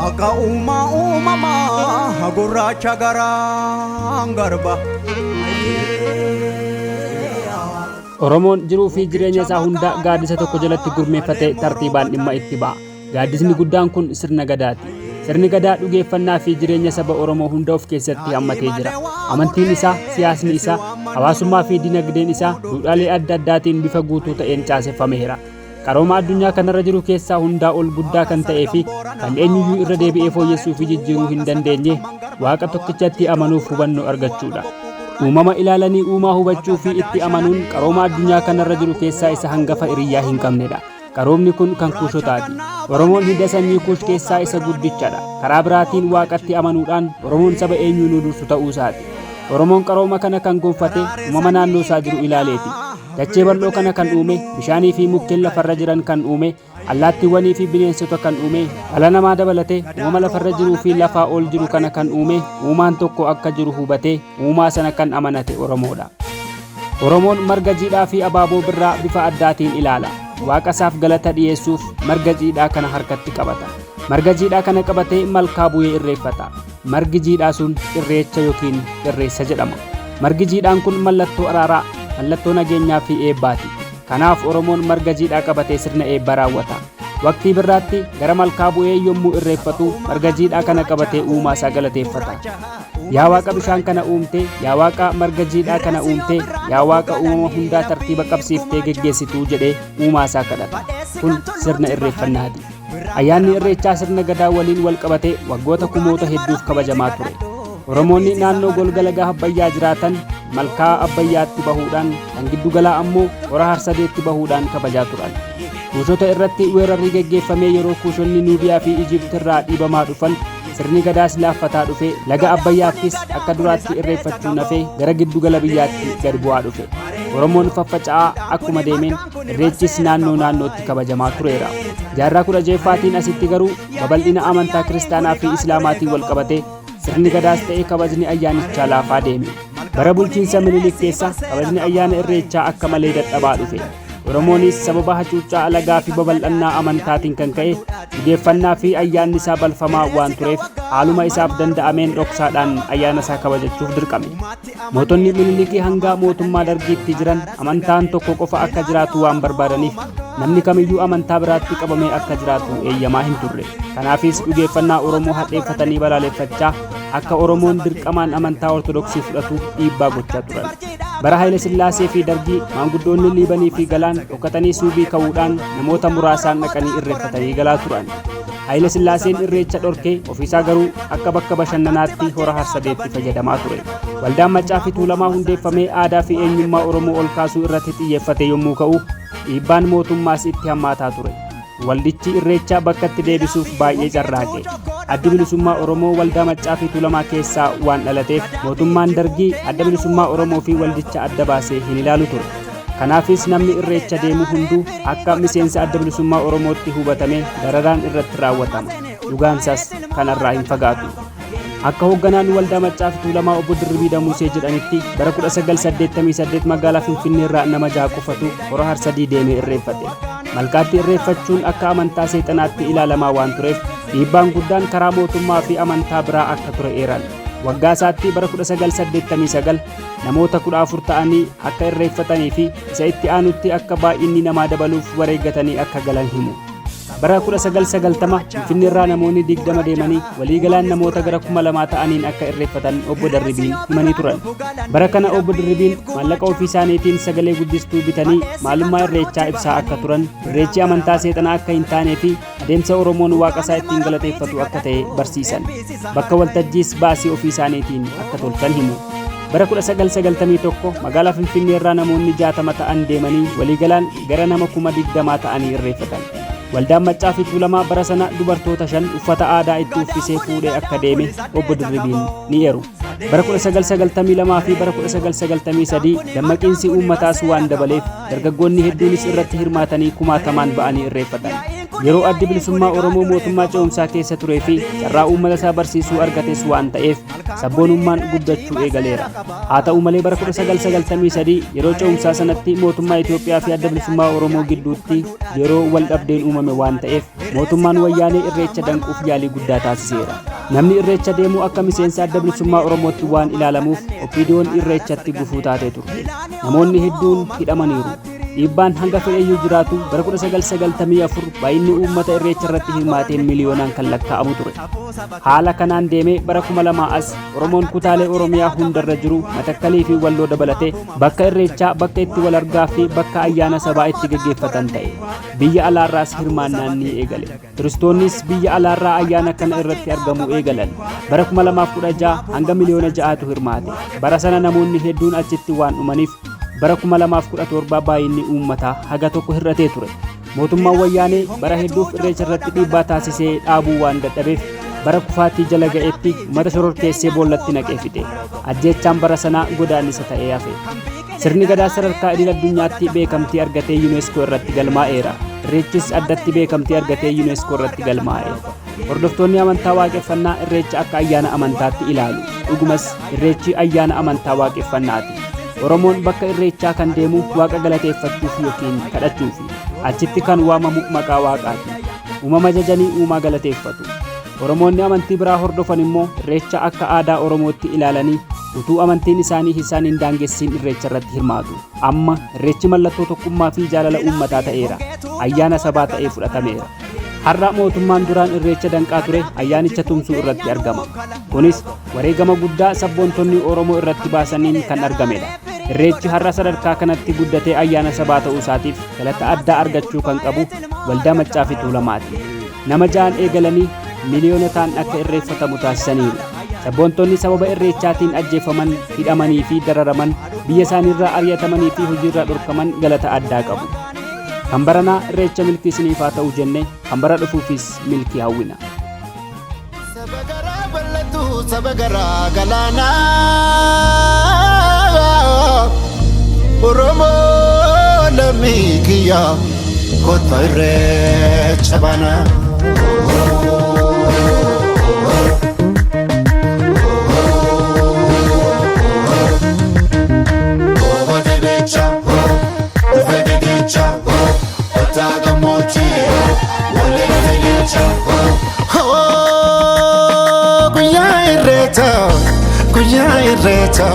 Akka uumaa uumamaa gurraacha garaan garba. Oromoon jiruu fi jireenya isaa hunda gaaddisa tokko jalatti gurmeeffatee tartiibaan dhimma itti ba'a. Gaaddisni guddaan kun sirna Gadaati. Sirni Gadaa dhugeeffannaa fi jireenya saba Oromoo hunda of keessatti hammatee jira. Amantiin isaa, siyaasni isaa, hawaasummaa fi dinagdeen isaa duudhaalee adda addaatiin bifa guutuu ta'een caaseffameera. Qarooma addunyaa kanarra jiru keessaa hundaa ol guddaa kan ta'ee fi kan eenyuyyuu irra deebi'ee fooyyessuu fi jijjiiruu hin dandeenye Waaqa tokkichatti amanuuf hubannoo argachuudha. Uumama ilaalanii uumaa hubachuu fi itti amanuun qarooma addunyaa kanarra jiru keessaa isa hangafa hiriyyaa hin qabnedha. Qaroomni kun kan Kuushotaati. Oromoon hidda sanyii Kuush keessaa isa guddichadha. Karaa biraatiin Waaqatti amanuudhaan Oromoon saba eenyuunuu dursu ta'uu isaati. Oromoon qarooma kana kan gonfate uumama naannoo isaa jiru ilaaleeti. Dachee bal'oo kana kan uume, bishaanii fi mukkeen lafarra jiran kan uume, allaattiiwwanii fi bineensota kan uume, dhala namaa dabalatee uumama lafarra jiruu fi lafaa ol jiru kana kan uume uumaan tokko akka jiru hubatee uumaa sana kan amanate Oromoodha. Oromoon marga jiidhaa fi abaaboo birraa bifa addaatiin ilaala. Waaqa isaaf galata dhiyeessuuf marga jiidhaa kana harkatti qabata. Marga jiidhaa kana qabatee malkaa bu'ee irreeffata. Margi jiidhaa sun irreecha yookiin irreessa jedhama. Margi jiidhaan kun mallattoo araaraa, mallattoo nageenyaa fi eebbaati. Kanaaf Oromoon marga jiidhaa qabatee sirna eebbaa raawwata. Waqtii birraatti gara malkaa bu'ee yommuu irreeffatu marga jiidhaa kana qabatee uumaa isaa galateeffata. Yaa Waaqa bishaan kana uumte, yaa Waaqa marga jiidhaa kana uumte, yaa Waaqa uumama hundaa tartiiba qabsiiftee geggeessituu jedhee uumaa isaa kadhata. Kun sirna irreeffannaati. Ayyaanni Irreechaa sirna Gadaa waliin wal qabatee waggoota kumoota hedduuf kabajamaa ture. Oromoonni naannoo golga laga Abbayyaa jiraatan malkaa Abbayyaatti bahuudhaan kan giddugalaa ammoo hora Harsadeetti bahuudhaan kabajaa turan. Kuushota irratti weerarri geggeeffamee yeroo Kuushonni Nuubiyaa fi Ijipt irraa dhiibamaa dhufan sirni Gadaas laaffataa dhufe laga Abbayyaattis akka duraatti irreeffachuun hafee gara giddugala biyyaatti gad bu'aa dhufe. Oromoon faffaca'aa akkuma deemeen Irreechis naannoo naannootti kabajamaa tureera. Jaarraa 16ffaatiin asitti garuu babal'ina amantaa kiristaanaa fi Islaamaatiin wal qabatee sirni Gadaas ta'e kabajni ayyaanichaa laafaa deeme. Bara bulchiinsa Minilik keessa kabajni ayyaana Irreechaa akka malee dadhabaa dhufe. Oromoonis sababa hacuuccaa alagaa fi babal'annaa amantaatiin kan ka'e dhugeeffannaa fi ayyaanni isaa balfamaa waan tureef haaluma isaaf danda'ameen dhoksaadhaan ayyaana isaa kabajachuuf dirqame. Mootonni Minilikii hanga mootummaa Dargiitti jiran amantaan tokko qofa akka jiraatu waan barbaadaniif namni kamiyyuu amantaa biraatti qabamee akka jiraatu eeyyamaa hin turre. Kanaafis dhugeeffannaa Oromoo hadheeffatanii balaaleffachaa akka Oromoon dirqamaan amantaa Ortodoksii fudhatu dhiibbaa gochaa turan. Bara Haayile Sillaasee fi Dargii maanguddoonni Liibanii fi Galaan dhokatanii suubii ka'uudhaan namoota muraasaan dhaqanii irreeffatanii galaa turan. Haayile Sillaaseen irreecha dhorkee ofiisaa garuu akka bakka bashannanaatti hora Harsadeetti fayyadamaa ture. Waldaan Maccaa fi Tuulamaa hundeeffamee aadaa fi eenyummaa Oromoo ol kaasuu irratti xiyyeeffate yommuu ka'u dhiibbaan mootummaas itti hammaataa ture. Waldichi irreecha bakkatti deebisuuf baay'ee carraaqe. Addi Bilisummaa Oromoo Waldaa Maccaa fi Tuulamaa keessaa waan dhalateef mootummaan Dargii Adda Bilisummaa Oromoo fi waldicha adda baasee hin ilaalu ture. Kanaafis namni irreecha deemu hunduu akka miseensa Adda Bilisummaa Oromootti hubatamee dararaan irratti raawwatama. Dhugaansaas kanarraa hin fagaatu. Akka hoogganaan Waldaa Maccaa fi Tuulamaa Obbo Dirribii Damusee jedhanitti bara 1988 magaalaa Finfinneerraa nama jaha qofatu hora Harsadii deemee irreeffate. Malkaatti irreeffachuun akka amantaa seexanaatti ilaalamaa waan tureef dhiibbaan guddaan karaa mootummaa fi amantaa biraa akka ture eeran. Waggaa isaatti bara 1989 namoota 14 ta'anii akka irreeffatanii fi isa itti aanutti akka baay'inni namaa dabaluuf wareeggatanii akka galan himu. Bara 1990 Finfinneerraa namoonni 20 deemanii waliigalaan namoota gara 2000 ta'aniin akka irreeffatan Obbo Darribiin himanii turan. Bara kana Obbo Dirribiin maallaqa ofii isaaniitiin sagalee guddistuu bitanii maalummaa irreechaa ibsaa akka turan, irreechi amantaa seexanaa akka hin taanee fi adeemsa Oromoon waaqa isaa ittiin galateeffatu akka ta'e barsiisan. Bakka waltajjiis baasii ofii isaaniitiin akka tolchan himu. Bara 1991 magaalaa Finfinnee irraa namoonni 60 ta'an deemanii waliigalaan gara nama 20,000 ta'anii irreeffatan. Waldaan Maccaa fi Tuulamaa bara sana dubartoota shan uffata aadaa itti uffisee fuudhee akka deeme Obbo Dirribiin ni eeru. Bara 1992 fi bara 1993 dammaqiinsi uummataas waan dabaleef dargaggoonni hedduunis irratti hirmaatanii kumaatamaan ba'anii irreeffatan. Yeroo Addi Bilisummaa Oromoo mootummaa ce'umsaa keessa turee fi carraa uummata isaa barsiisuu argates waan ta'eef sabboonummaan guddachuu eegaleera. Haa ta'u malee bara 1993 yeroo ce'umsaa sanatti mootummaa Itoophiyaa fi Adda Bilisummaa Oromoo gidduutti yeroo wal dhabdeen uumame waan ta'eef mootummaan Wayyaanee Irreecha danquuf yaalii guddaa taasiseera. Namni Irreecha deemu akka miseensa Adda Bilisummaa Oromootti waan ilaalamuuf OPDOn Irreechatti gufuu taatee turte. Namoonni hedduun hidhamaniiru. Dhiibbaan hanga fedheyyuu jiraatu bara 1994 baay'inni uummata Irreecha irratti hirmaatee miliyoonaan kan lakkaa'amu ture. Haala kanaan deemee bara 2000 as Oromoon kutaalee Oromiyaa hundarra jiru Matakkalii fi Walloo dabalatee bakka Irreechaa, bakka itti wal argaa fi bakka ayyaana sabaa itti gaggeeffatan ta'e. Biyya alaarraas hirmaannaan ni eegale. Turistoonnis biyya alaarraa ayyaana kana irratti argamuu eegalan. Bara 2016 hanga miliyoona 6tu hirmaate. Bara sana namoonni hedduun achitti waan dhumaniif bara 2017 baay'inni uummataa haga tokko hir'atee ture. Mootummaan Wayyaanee bara hedduuf Irreecha irratti dhiibbaa taasisee dhaabuu waan dadhabeef bara kufaatii jala ga'etti uummata shororkeessee boollatti naqee fixe. Ajjeechaan bara sanaa godaannisa ta'ee hafe. Sirni Gadaa sadarkaa idil addunyaatti beekamtii argatee UNESCO irratti galmaa'eera. Irreechis addatti beekamtii argatee UNESCO irratti galmaa'e. Hordoftoonni amantaa waaqeffannaa Irreecha akka ayyaana amantaatti ilaalu. Dhugumas Irreechi ayyaana amantaa waaqeffannaati. Oromoon bakka Irreechaa kan deemu waaqa galateeffachuuf yookiin kadhachuufi. Achitti kan waamamu maqaa waaqaati. Uumama jajanii uumaa galateeffatu. Oromoonni amantii biraa hordofan immoo Irreecha akka aadaa Oromootti ilaalanii utuu amantiin isaanii isaan hin daangessiin Irreecha irratti hirmaatu. Amma Irreechi mallattoo tokkummaa fi jaalala uummataa ta'eera. Ayyaana sabaa ta'ee fudhatameera. Har'a mootummaan duraan Irreecha danqaa ture ayyaanicha tumsuu irratti argama. Kunis wareegama guddaa sabboontonni Oromoo irratti baasaniin kan argamedha. Irreechi har'a sadarkaa kanatti guddatee ayyaana sabaa ta'uu isaatiif galata addaa argachuu kan qabu Waldaa Maccaa fi Tuulamaati. Nama ja'an eegalanii miliyoona ta'an akka irreeffatamu taasisaniiru. Sabboontonni sababa Irreechaatiin ajjeefaman, hidhamanii fi dararaman, biyya isaaniirraa ari'atamanii fi hojiirraa dhorkaman galata addaa qabu. Kan baranaa Irreecha milkii isiniif haa ta'u jenne kan bara dhufuufis milkii hawwina. Saba garaa bal'atu, saba garaa galaanaa. Oromoo lammii kiyya, kottaa irreecha baanaa. Guyyaa irreecha, guyyaa irreecha.